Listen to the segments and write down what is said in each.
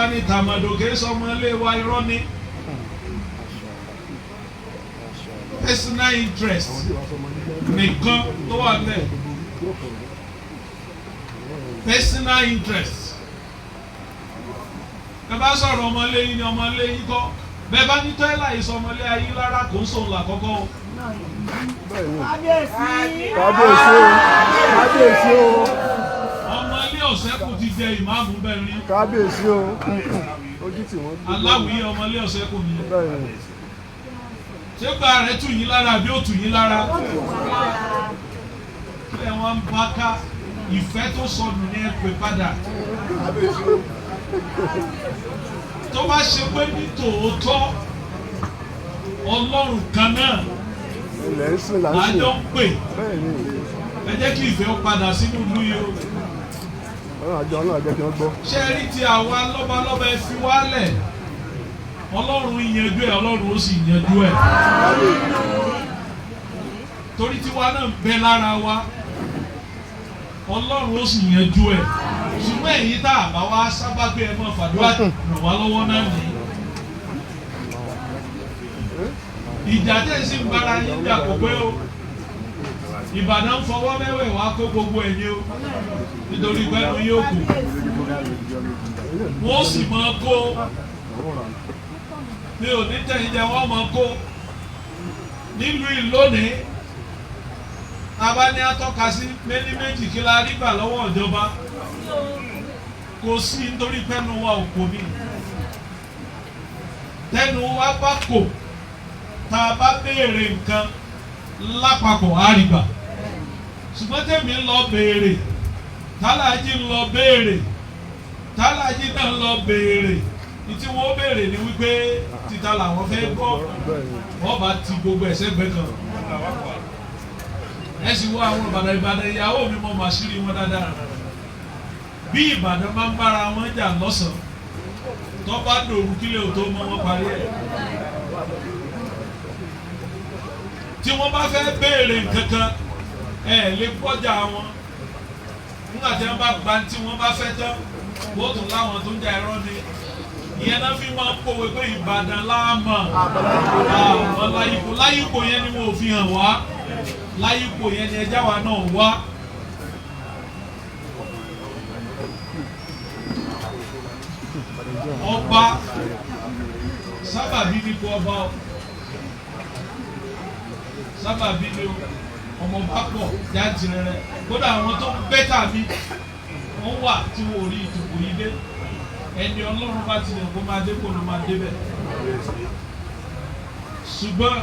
Bá ní tàmàdò kì í sọmọ ilé wa, irọ́ ni. Personal interest nìkan ló wà bẹ́ẹ̀, personal interest. Ẹ bá sọ̀rọ̀ ọmọlé yín ni, ọmọlé yín kọ́. Bẹ́ẹ̀ bá ní tọ́lá yìí sọmọlé ayé lára, kò ń sòun làkọ́kọ́ o. Kábíyèsí o, kábíyèsí o. Ọmọlé ọ̀sẹ́kù ti jẹ ìmáàmù bẹ́ẹ̀ rí. Kábíyèsí o, ojú tí wọ́n gbé. Aláwìyé, ọmọlé ọ̀sẹ́kù ni. Bẹ́ẹ̀ ni. Ṣé gba rẹ̀ tù yín lára àbí ó tù yín lára? Kílẹ̀ wọn ń bá ká? Ìfẹ́ tó sọnù ní ẹ pè padà. Tó bá ṣe pé ní tòótọ́ Ọlọ́run kan náà Ilẹ̀ ń sìn là ń sìn. Lájọ ń pè, Bẹ́ẹ̀ ni. ẹ jẹ́ kí ìfẹ́ ó padà sínú ìlú yìí o. Ọlọ́run àjọ, Ọlọ́run àjẹ́ kí wọ́n gbọ́. Ṣé ẹ rí ti àwa lọ́balọ́ba, ẹ fi wálẹ̀, Ọlọ́run yanjú ẹ̀, Ọlọ́run ó sì yanjú ẹ̀, torí tiwa náà ń bẹ lára wa. Ọlọ́run ó sì yanjú ẹ̀. Ṣùgbọ́n èyí tá a bá wá sábà gbé, ẹ mọ́ fàdúrà ràn wá lọ́wọ́ náà ní. Ìjà tẹ̀ sí ń bára yín jà kò pé o. Ìbàdàn ń fọwọ́ mẹ́wẹ̀ẹ̀wá kó gbogbo ẹ̀yìn o, nítorí pẹ́ẹ́nu yóò kù, wọ́n sì máa kó. Mi ò ní tẹ̀yìn jẹ, wọ́n máa kó nílùú ìlónìí. Tábà ní atọ́ka sí méní méjì, kí la rí gbà lọ́wọ́ ìjọba? Kò sí, nítorí pẹ́nu wa ò kò ní. Tẹnu wa bá kò, tá a bá béèrè nǹkan lápapọ̀, á rí gbà. Ṣùgbọ́n tèmi ń lọ béèrè, tálájì ń lọ béèrè, tálájì náà ń lọ béèrè, ní tí wọ́n béèrè ni wípé títa làwọn fẹ́ gbọ́. Wọ́n bá ti gbogbo ẹ̀sẹ̀ gbẹ kan. Ẹ sì wo àwọn Ìbàdàn, Ìbàdàn ìyàwó mi mọ màṣírí wọn dáadáa. Bí Ìbàdàn máa ń bára wọn jà lọ́sàn-án, tó bá dòru, kílẹ̀ ò tó mọ́, wọn parí ẹ̀. Tí wọ́n bá fẹ́ béèrè nǹkan kan, ẹ lè gbọ́jà wọn. Nígbà tí wọ́n bá gba tí wọ́n bá fẹ́ tán, wọ́n tún láwọn tó ń jà. Ẹ̀rọ ni ìyẹn náà fi máa ń pòwe pé Ìbàdàn láàmà àwọn láyípo. Láyípo yẹn ni wọn ò fi hàn wá. Láyípo yẹn ni ẹjá wa náà wá. Ọba sábàbí ní kó ọba o, sábàbí ni o. Ọmọ bá pọ̀ jáde rẹ, kódà àwọn tó bẹ́tà mi wọ́n wà tí wọ́n ò rí ìjòkó yìí dé. Ẹni Ọlọ́run bá tilẹ̀ kó máa dé, kó ló máa débẹ̀. Ṣùgbọ́n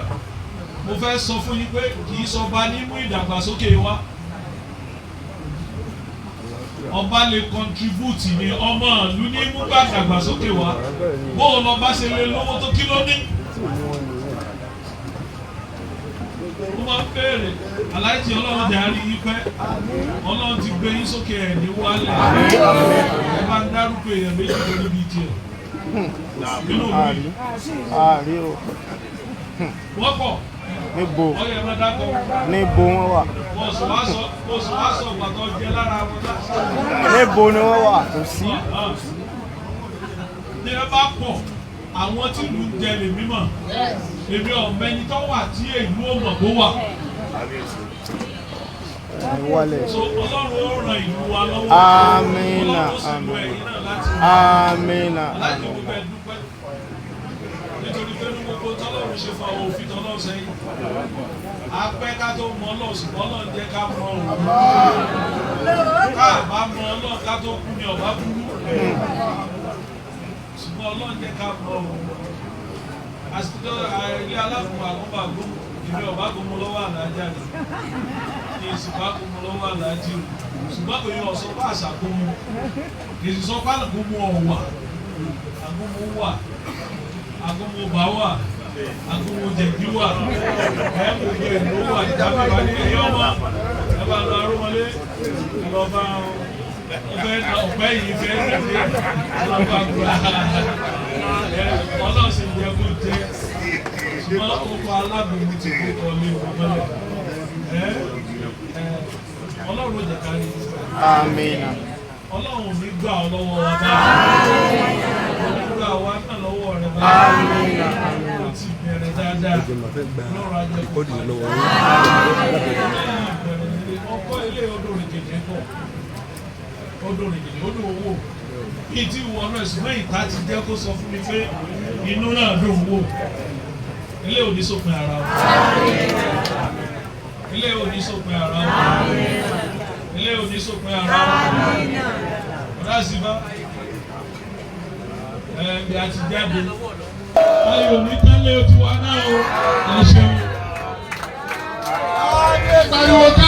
mo fẹ́ sọ fún yín pé kì í sọba ní mú ìdàgbàsókè wá. Ọba lè contribute ní ọmọ ìlú ní mú ìdàgbàsókè wá. Bó o lọ bá ṣe lè lówó tó, kí ló ní? Mo máa ń béèrè aláìsí. Ọlọ́run jẹ́ àárín yín pẹ́. Ọlọ́run ti gbé yín sókè, ẹ̀ ní wálẹ̀. Ẹ bá ń dárúkọ èèyàn méjì tó níbi tiẹ̀ nínú mi. Àárí o. Wọ́n pọ̀. Níbo? Ọyẹ, ẹ má dákọ̀. Níbo wọ́n wà? Mo sì wá sọ, mo sì wá sọ gbàtọ́ jẹ lára wọn lásán. Níbo ni wọ́n wà? Kò sí. Ní ẹ bá pọ̀, àwọn tí ìlú ń jẹ lè mímọ̀. Èmi ọ̀mẹ́ni tó wà tí ìlú ò mọ̀ kó wà. Ẹni wálẹ̀. So Ọlọ́run ó ran ìlú wa lọ́wọ́. Àmín. Ọlọ́run ó sì lo Àmín. ẹ̀yin náà láti Amina. láti dúpẹ́ dúpẹ́, nítorí pé ní gbogbo tọ́lọ́run ṣe fún àwọn òfin tọ́lọ́run sẹ́yìn, apẹ́ ká tó mọ Ọlọ́run, ṣùgbọ́n Ọlọ́run jẹ́ ká mọ òun. Ká bá mọ Ọlọ́run ká tó kú ni ọ̀bá burú, ṣùgbọ́n Ọlọ́run jẹ́ ká mọ òun. Àsìkò ilé alágùnmọ̀ àgùnbàgùn, ìlú ọ̀bá gbọmọ lọ́wọ́ àlàájá ni ní ìsìnkú àgùnmọ̀ lọ́wọ́ àlàájì o, ṣùgbọ́n kò yọ ọ̀sọ́ bá àṣà gbọmọ, kì í sọ pé àgùnmọ̀ ọ̀wà. Àgùnmọ̀ wà, àgùnmọ̀ bá wà, àgùnmọ̀ jẹ̀dí wà, ẹ̀ gbogbo ìlú wà. Ìdábì wà ní ẹ̀yọ́ ọmọ ẹ bá lọ arúmọlé, ẹ lọ bá ọfẹ ọpẹ yìí fẹ ẹ lọ bá gbà ẹ. Ọlọ́sìn jẹ kó jẹ, ṣùgbọ́n ó kọ alágùnmu tí kò kọ lé wọn mọ́lẹ̀. Ẹ ẹ, Ọlọ́run ó jẹ́ ká rí. Amina. Ọlọ́run ò ní gbà ọ́ lọ́wọ́ wa báyìí. Ẹjọ́ máa fẹ́ gba Ọlọ́run á jẹ́ kó rìkọ́dì yẹn lọ́wọ́ yín. Ọkọ ilé odò rìn jẹjẹ kọ, odò rìn jẹjẹ, odò owó bíi tí ìwọ náà ṣùgbọ́n ìta ti jẹ́ kó sọ fún mi pé inú náà dùn wò. Ilé òní sópin ara o, ilé òní sópin ara o, ilé òní sópin ara o. Ọ̀dà síbá ẹ̀ bí a ti jáde ayò ní tẹ́lẹ̀ tiwa náà o, ẹ ṣeun. Pariwo.